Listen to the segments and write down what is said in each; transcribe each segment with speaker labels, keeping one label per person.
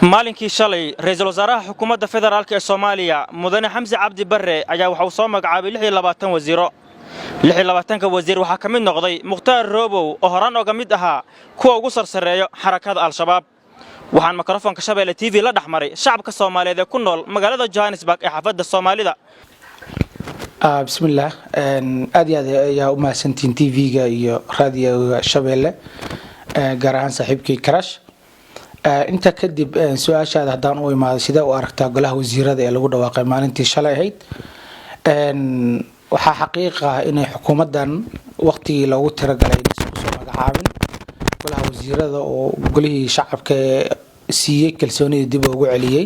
Speaker 1: Maalinkii shalay, Ra'iisul Wasaaraha Xukuumadda Federaalka ee Soomaaliya, Mudane Xamse Cabdi Barre, ayaa waxa uu soo magacaabay 26 wasiiro. 26-ka wasiir waxaa ka mid noqday Mukhtaar Roobow, oo horaan oga mid ahaa kuwa ugu sarsareeyo Xarakada Al-Shabaab. Waxaan mikrofoonka Shabeelle TV la dhex maray shacabka Soomaaliyeed ee ku nool magaalada Johannesburg ee xaafadda Soomaalida.
Speaker 2: Bismillaah, aad iyo aad ayaa u mahadsantihiin TV-ga iyo raadiyoga Shabeelle, gaar ahaan saaxiibkii Karash. Intaa kadib, su-aashaada haddaan u imaado, sidee u aragtaa golaha wasiirada ee lagu dhawaaqay maalintii shalay ahayd? Waxaa xaqiiq ah inay xukuumaddan waqtigii loogu tiragalay inaysan kusoo magacaabin golaha wasiirada, oo golihii shacabka ee siiyey kalsoonida dib ugu celiyey,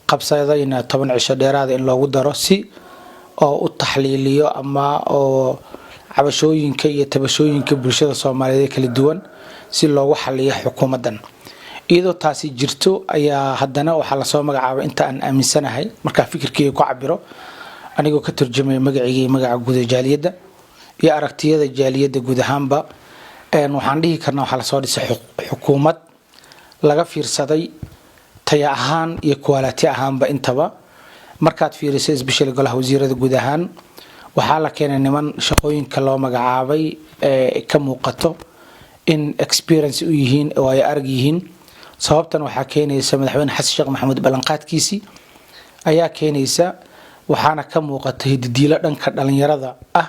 Speaker 2: qabsadayna 10 cisho dheeraada in loogu daro si oo u taxliiliyo ama oo cabashooyinka iyo tabashooyinka bulshada Soomaaliyeed ee kala duwan si loogu xaliyo xukuumaddan. Iyadoo taasi jirto ayaa haddana waxaa lasoo magacaabay, inta aan aaminsanahay markaa fikirkeyga ku cabiro, anigoo ka turjumaya magacayga iyo magaca guud ee jaaliyadda iyo aragtiyada jaaliyadda guud ahaanba, waxaan dhihi karnaa waxaa lasoo dhisay xukuumad laga fiirsaday taya ahaan iyo quality ahaanba intaba. Markaad fiiriso especially golaha wasiirada guud ahaan, waxaa la keenay niman shaqooyinka loo magacaabay ee ka muuqato in experience u yihiin oo ay arag yihiin. Sababtan waxaa keenaysa Madaxweyne Xasan Sheekh Maxamuud ballanqaadkiisii ayaa keenaysa, waxaana ka muuqata hididiilo dhanka dhalinyarada ah,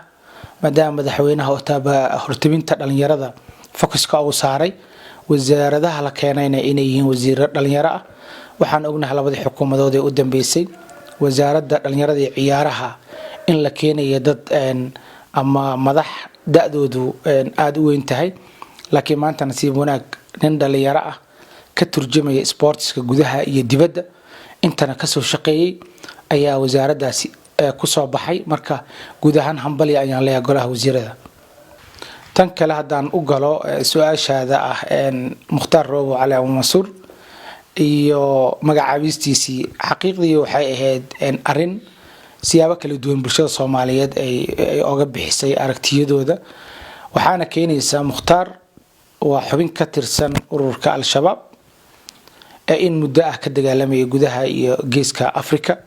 Speaker 2: maadaama madaxweynaha otaaba hortabinta dhalinyarada focuska uu saaray, wasaaradaha la keenayna inay yihiin wasiiro dhalinyaro ah. Waxaan ognahay labadii xukuumadood ee u dambeysay wasaaradda dhalinyarada iyo ciyaaraha in la keenayo dad ama madax da-doodu aada u weyn tahay, laakiin maanta nasiib wanaag nin dhalinyaro ah, ka turjumaya sportska gudaha iyo dibadda, intana kasoo shaqeeyey ayaa wasaaraddaasi kusoo baxay. Marka guud ahaan hambalya ayaan leeyahay golaha wasiirada. Tan kale haddaan u galo su-aashaada ah Mukhtaar Roobo Cali Abu Mansuur iyo magacaabistiisii, xaqiiqdii waxay ahayd arin siyaabo kala duwan bulshada Soomaaliyeed ay oga bixisay aragtiyadooda. Waxaana keenaysaa, Mukhtaar waa xubin ka tirsan ururka Al-Shabaab ee in muddo ah ka dagaalamaya gudaha iyo geeska Africa.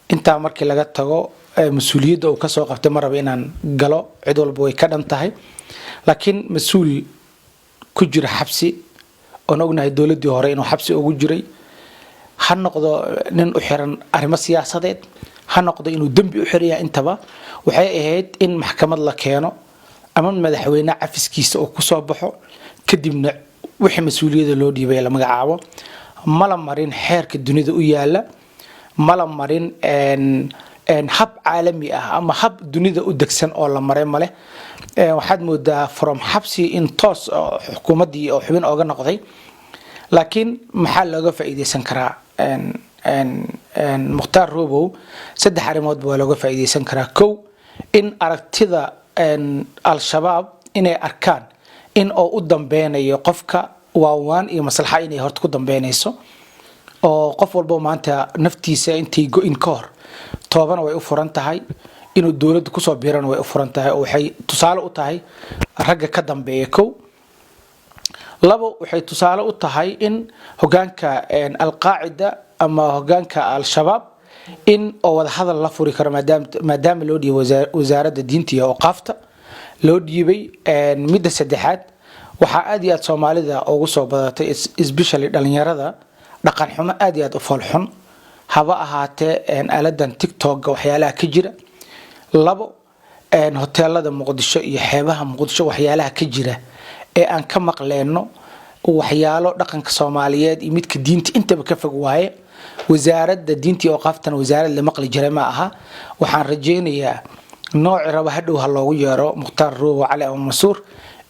Speaker 2: Intaa markii laga tago, mas-uuliyadda uu kasoo qabtay ma raba inaan galo, cid walba way ka dhan tahay, laakiin mas-uul ku jira xabsi, oon ognahay dowladdii hore inuu xabsi ugu jiray, ha noqdo nin u xiran arrimo siyaasadeed, ha noqdo inuu dembi u xiraya, intaba waxay ahayd in maxkamad la keeno ama madaxweyne cafiskiisa uu kusoo baxo, kadibna wixii mas-uuliyadda loo dhiibay la magacaabo. Mala marin xeerka dunida u yaala, mala marin hab caalami ah ama hab dunida u degsan oo la maray male. Waxaad moodaa from xabsi in toos xukuumaddii oo xubin ooga noqday. Laakiin maxaa looga faa'iideysan karaa Mukhtaar Robow? Saddex arrimoodba waa looga faa'iideysan karaa. Kow, in aragtida Al-Shabaab inay arkaan in oo u dambeynayo qofka waawaan iyo maslaxa inay horta ku dambeynayso, oo qof walbo maanta naftiisa intay go-in ka hor toobana way u furan tahay, inuu dowladda kusoo biirana way u furan tahay, oo waxay tusaale u tahay ragga ka dambeeya. Kow. Labo, waxay tusaale u tahay in hogaanka Alqaacida ama hogaanka Al-Shabaab in oo wadahadal la furi karo, maadaama loo dhiibay Wasaaradda Diinta iyo Awqaafta loo dhiibay. Midda saddexaad, waxaa aad iyo aad Soomaalida ugu soo badatay, especially dhalinyarada, dhaqan xumo aad iyo aad u foolxun, haba ahaatee aaladan TikTok waxyaalaha ka jira. Labo, hoteelada Muqdisho iyo xeebaha Muqdisho waxyaalaha ka jira ee aan ka maqleyno, waxyaalo dhaqanka Soomaaliyeed iyo midka diinta intaba ka fog waaye. Wasaaradda Diinta iyo Awqaaftana wasaarad la maqli jiray ma aha. Waxaan rajaynayaa, nooci raba hadhow ha loogu yeero Mukhtaar Roobo Cali Abu Mansuur,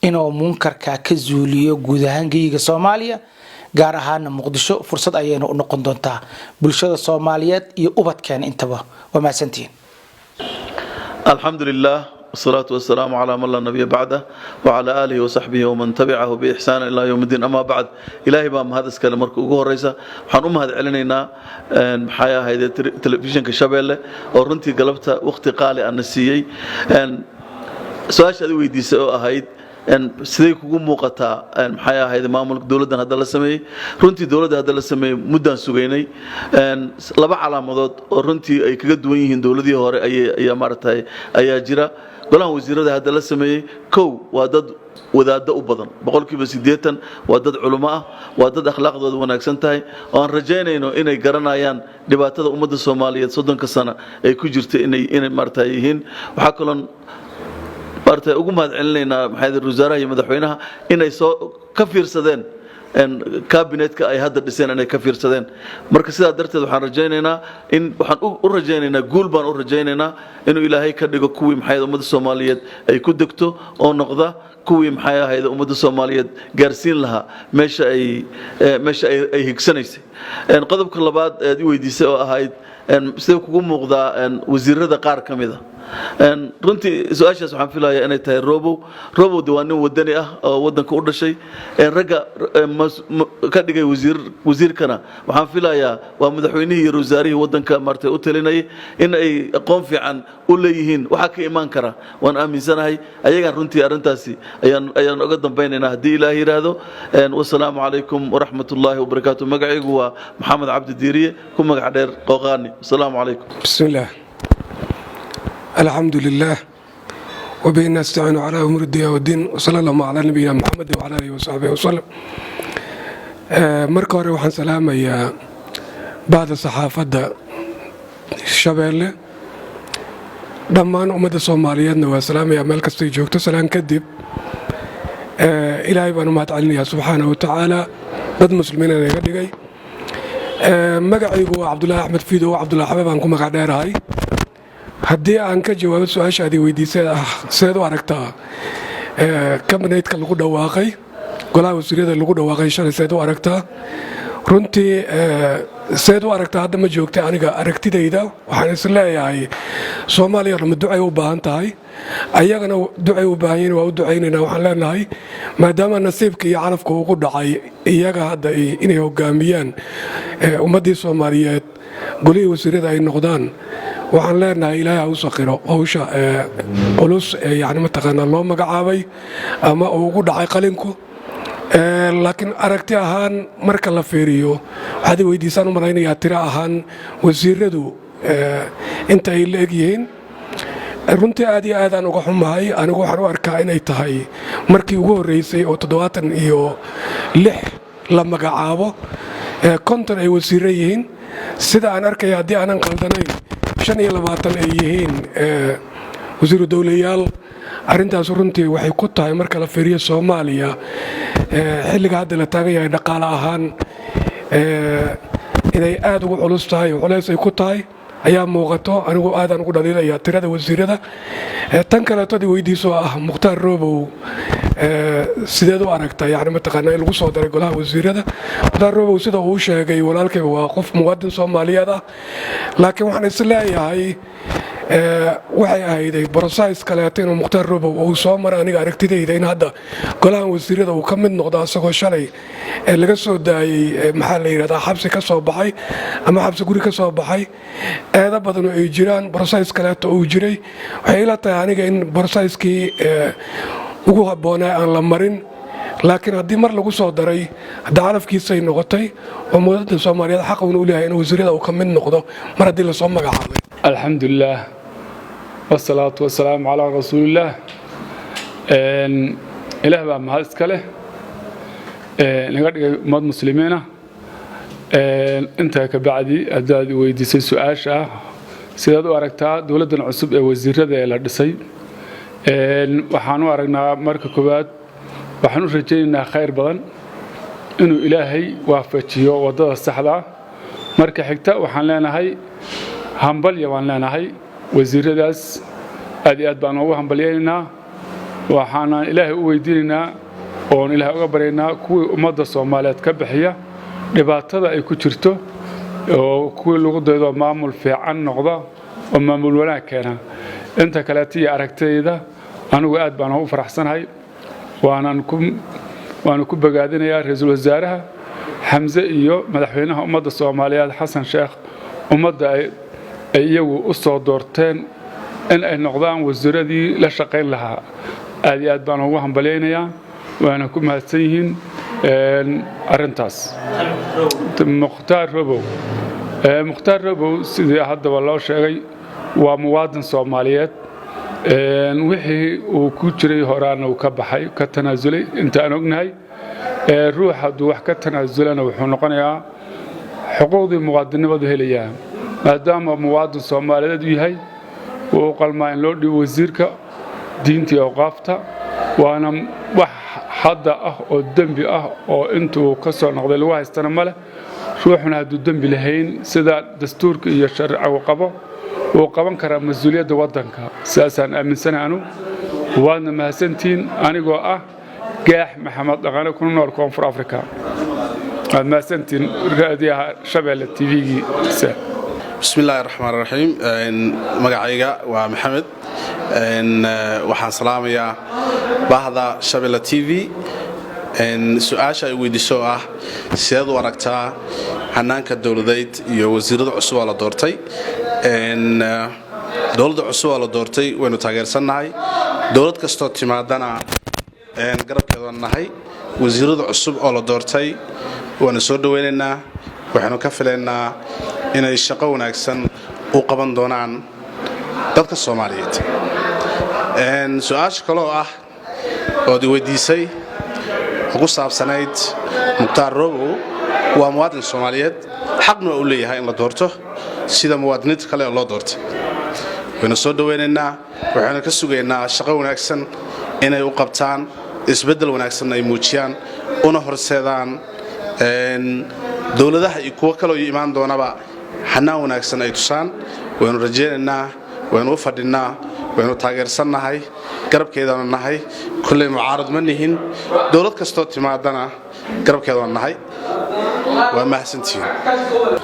Speaker 2: inuu munkarka ka zuuliyo guud ahaan geyiga Soomaaliya, gaar ahaana Muqdisho. Fursad ayayna u noqon doontaa bulshada Soomaaliyeed iyo ubadkeena intaba. Waa mahadsantihiin.
Speaker 3: الحمد لله والصلاة والسلام على من لا نبي بعده وعلى آله وصحبه ومن تبعه بإحسان إلى يوم الدين، أما بعد. إلهي baa mahad iskale. Marka ugu horeysa waxaan u mahad celinaynaa, maxay ahayd, telefishinka Shabeelle oo runtii galabta waqti qaali ana siiyey. Su-aasha aad i weydiisay oo ahayd Siday kugu muuqataa, maxay ahayd, maamulka dowladdan hadda la sameeyey? Runtii dowladda hadda la sameeyey muddaan sugaynay. Laba calaamadood oo runtii ay kaga duwan yihiin dowladihii hore ayaa maaragtay ayaa jira. Golaha wasiirada hadda la sameeyey, kow, waa dad wadaaddo u badan, 80% waa dad culummo ah, waa dad akhlaaqdooda wanaagsan tahay, oo aan rajaynayno inay garanayaan dhibaatada ummadda Soomaaliyeed 30-ka sano ay ku jirta inay maaragtay yihiin. Waxaa kaloon maaragtay ugu mahad celinaynaa, maxay, wasaaraha iyo madaxweynaha inay soo ka fiirsadeen kabinetka ay hadda dhiseen, inay ka fiirsadeen. Marka sidaa darteed waxaan rajaynaynaa in waxaan u rajaynaynaa guul baan u rajaynaynaa, inuu Ilaahay ka dhigo kuwii, maxay, ummadda Soomaaliyeed ay ku degto oo noqda kuwii, maxay ahayd, ummadda Soomaaliyeed gaarsiin lahaa meesha ay higsanaysay. Qodobka labaad eed i weydiisay oo ahayd sidee kugu muuqdaa wasiirada qaar ka mid a, runtii su-aashaas waxaan filayaa inay tahay Robow. Robow de waa nin wadani ah oo waddanka u dhashay. Ragga ka dhigay wasiir wasiirkana waxaan filayaa waa madaxweynihii iyo wasaarihii waddanka maartay u talinayay, in ay aqoon fiican u leeyihiin waxaa ka imaan kara waan aaminsanahay. Ayagaan runtii arrintaasi ayaan oga dambaynaynaa haddii Ilaah yidhaahdo. Wasalaamu calaykum waraxmat ullaahi wabarakaatu. Magacaygu waa Maxamed Cabdi Diiriye, ku magac dheer Qooqaani. Wasalaamu calaykum.
Speaker 4: بسم الله، الحمد لله، وبه نستعين على أمور الدنيا والدين، وصلى الله على نبينا محمد وعلى آله وصحبه وسلم. Marka hore waxaan salaamayaa bahda saxaafadda Shabeelle, dhammaan ummadda Soomaaliyeedna waa salaamayaa meel kastay joogto. Salaan kadib, Ilaahay baan u mahad celinayaa subxaanahu wa tacaala, dad muslimiina naga dhigay. Magacaygu waa Cabdulaahi Axmed Fiidow, Cabdulaahi Xabeeb aan ku magac dheerahay. Haddii aan ka jawaabo su-aashaadii weydiisay ah sideed u aragtaa kabinetka lagu dhawaaqay, golaha wasiirada lagu dhawaaqay shalay, seed u aragtaa? Runtii seed u aragtaa hadda ma joogtay. Aniga aragtidayda waxaan is leeyahay Soomaaliya dhama ducay u baahan tahay, ayagana ducay u baahan yihiin. Waa u ducaynaynaa. Waxaan leenahay maadaama nasiibka iyo calafka ugu dhacay iyaga hadda inay hogaamiyaan ummaddii Soomaaliyeed, golihii wasiirada ay noqdaan, waxaan leenahay Ilaahay ha u saqiro hawsha culus ee yani mataqaanaa loo magacaabay ama uu ugu dhacay qalinku. Laakiin aragti ahaan marka la fiiriyo, waxaad i weydiisaan u malaynayaa tiro ahaan wasiiradu inta ay la egyihiin. Runtii aad iyo aadaan uga xumahay. Anigu waxaan u arkaa inay tahay markii ugu horreysay oo 76 la magacaabo, 50 ay wasiiro yihiin. Sida aan arkaya, haddii aanan qaldanayn, 25 ay yihiin wasiiru dowlayaal. Arrintaas runtii waxay ku tahay, marka la fiiriyo Soomaaliya xilliga hadda la taagan yahay dhaqaale ahaan, inay aad ugu culus tahay oo culays ay ku tahay ayaa muuqato. Anigu aadaan ugu dhaliilaya tirada wasiirada. Tan kaleetod i weydiiso ah Mukhtaar Robow sideed u aragta, yani mataqaanaa, in lagu soo daray golaha wasiirada, Mukhtaar Robow sida uu sheegay walaalkayba waa qof muwaadin Soomaaliyeed ah, laakiin waxaan is leeyahay waxay ahayday process kaleeto inuu Mukhtaar Robow uu soo mara. Aniga aragtidayda in hadda golahan wasiirada uu ka mid noqdo asagoo shalay laga soo daayey, maxaa la yidhahdaa, xabsi ka soo baxay ama xabsi guri ka soo baxay, eedo badan oo ay jiraan, process kaleeto uu jiray, waxay ila tahay aniga in processkii ugu habboonaa aan la marin. Laakiin haddii mar lagu soo daray, hadda calafkiisay noqotay oo muwaadinta Soomaaliyeed xaq uuna u leeyahay in wasiirada uu ka mid noqdo mar haddii lasoo magacaabay.
Speaker 5: Alxamdulilah, wasalaatu wasalaamu calaa rasuulillaah. Ilaah baa mahad iska leh naga dhigay ummad muslimiina. Intaa ka bacdi, haddaad weydiisay su-aasha ah sidaad u aragtaa dowladdan cusub ee wasiirada ee la dhisay, waxaan u aragnaa marka koowaad waxaan u rajaynaynaa khayr badan, inuu Ilaahay waafajiyo waddada saxda ah. Marka xigta waxaan leenahay hambalya baan leenahay wasiiradaas, aad iyo aad baan ugu hambalyaynaynaa. Waxaanaan Ilaahay u weydiinaynaa oon Ilaahay uga baryaynaa kuwii ummadda Soomaaliyeed ka bixiya dhibaatada ay ku jirto oo kuwii lagu daydo, maamul fiican noqda oo maamul wanaag keena. Inta kaleeta iyo aragtayda, anigu aad baan ugu faraxsanahay, waanu ku bogaadinayaa ra-iisul wasaaraha Xamse iyo madaxweynaha ummadda Soomaaliyeed Xasan Sheekh, ummadda ay iyagu u soo doorteen in ay noqdaan wasiiradii la shaqayn lahaa. Aad iyo aad baan ugu hambalyaynayaa, waana ku mahadsan yihiin arrintaas. Mukhtaar Robow, Mukhtaar Robow, sidii haddaba loo sheegay, waa muwaadin Soomaaliyeed. Wixii uu ku jiray horaana uu ka baxay, ka tanaasulay. Inta aan ognahay, ruux hadduu wax ka tanaasulana, wuxuu noqonayaa xuquuqdii muwaadinnimadu helayaa. Maadaama muwaadin Soomaaliyeed u yahay, wuu u qalmaa in loo dhiibo wasiirka diinta iyo awqaafta. Waana wax hadda ah oo dembi ah oo intuu ka soo noqday lagu haystana ma leh. Ruuxuna hadduu dembi lahayn, sida dastuurka iyo sharciga uu qabo, wuu qaban karaa mas-uuliyadda waddanka. Sidaasaan aaminsanahay anu. Waadna mahadsantihiin. Anigoo ah Gaax Maxamed Dhaqane, kuna nool Koonfur Africa, waad mahadsantihiin. Raadiyaha Shabeelle TV-giisa.
Speaker 6: Bismi illaahi raxmaan raxiim. Magacayga waa Maxamed. Waxaan salaamayaa bahda Shabeelle TV. Su-aasha ay weydiiso oo ah sideed u aragtaa hanaanka dowladeyd iyo wasiirada cusub oo la doortay, dowladda cusub oo la doortay, waynu taageersannahay. Dowlad kastoo timaadana garabkeedan nahay. Wasiirada cusub oo la doortay waanu soo dhowaynaynaa. Waxaynu ka filaynaa inay shaqo wanaagsan u qaban doonaan dadka Soomaaliyeed. Su-aasha kaloo ah ood i weydiisay oo ku saabsanayd Mukhtaar Robow, waa muwaadin Soomaaliyeed, xaqna waa u leeyahay in la doorto sida muwaadiniinta kale oo loo doortay. Waynu soo dhowaynaynaa, waxaynu ka sugaynaa shaqo wanaagsan inay u qabtaan, isbeddel wanaagsan ay muujiyaan, una horseedaan dowladaha iyo kuwo kaloo imaan doonaba xanaan wanaagsan ay tusaan. Waynu rajaynaynaa, waynu u fadhinnaa, waynu taageersannahay, garabkeedanu nahay. Kulley mucaarad ma nihin, dowlad kastoo timaadana garabkeedanu nahay. Waa mahadsantihiin.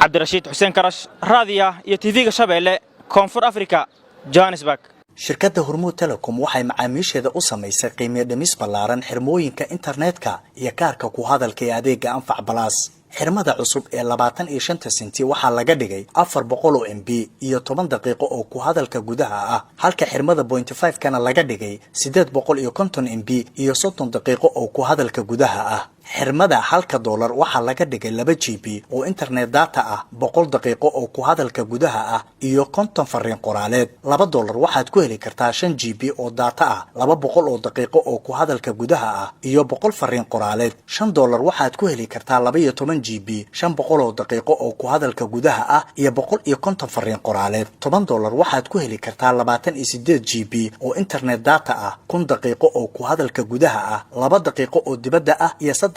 Speaker 1: Cabdirashiid Xuseen Karash, raadiya iyo TV-ga Shabeelle, Koonfur Africa, Johannesburg.
Speaker 7: Shirkadda Hormuud Telecom waxay macaamiisheeda u samaysay qiimiyo dhimis ballaaran xirmooyinka internetka iyo kaarka ku hadalka ee adeegga Anfac Balaas. Xirmada cusub ee 25-ta senti waxaa laga dhigay 400 oo MB iyo 10 daqiiqo oo ku hadalka gudaha ah, halka xirmada 0.5 kana laga dhigay 850 MB iyo 30 daqiiqo oo ku hadalka gudaha ah. Xirmada halka doolar waxaa laga dhigay 2 GB oo internet data ah, 100 daqiiqo oo ku hadalka gudaha ah iyo 50 fariin qoraaleed. $2 waxaad ku heli kartaa 5 GB oo data ah, 200 oo daqiiqo oo ku hadalka gudaha ah iyo 100 fariin qoraaleed. $5 waxaad ku heli kartaa 12 GB, 500 oo daqiiqo oo ku hadalka gudaha ah iyo 150 fariin qoraaleed. $10 waxaad ku heli kartaa 28 GB oo internet data ah, 1000 daqiiqo oo ku hadalka gudaha ah, 2 daqiiqo oo dibadda ah iyo 300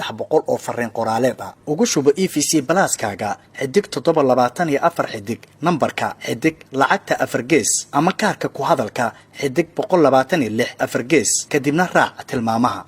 Speaker 7: oo fariin qoraaleed ah. Ugu shubo EVC Plus-kaaga *724# nambarka xidig lacagta 4 gees ama kaarka ku hadalka *126 4 gees, kadibna raac tilmaamaha.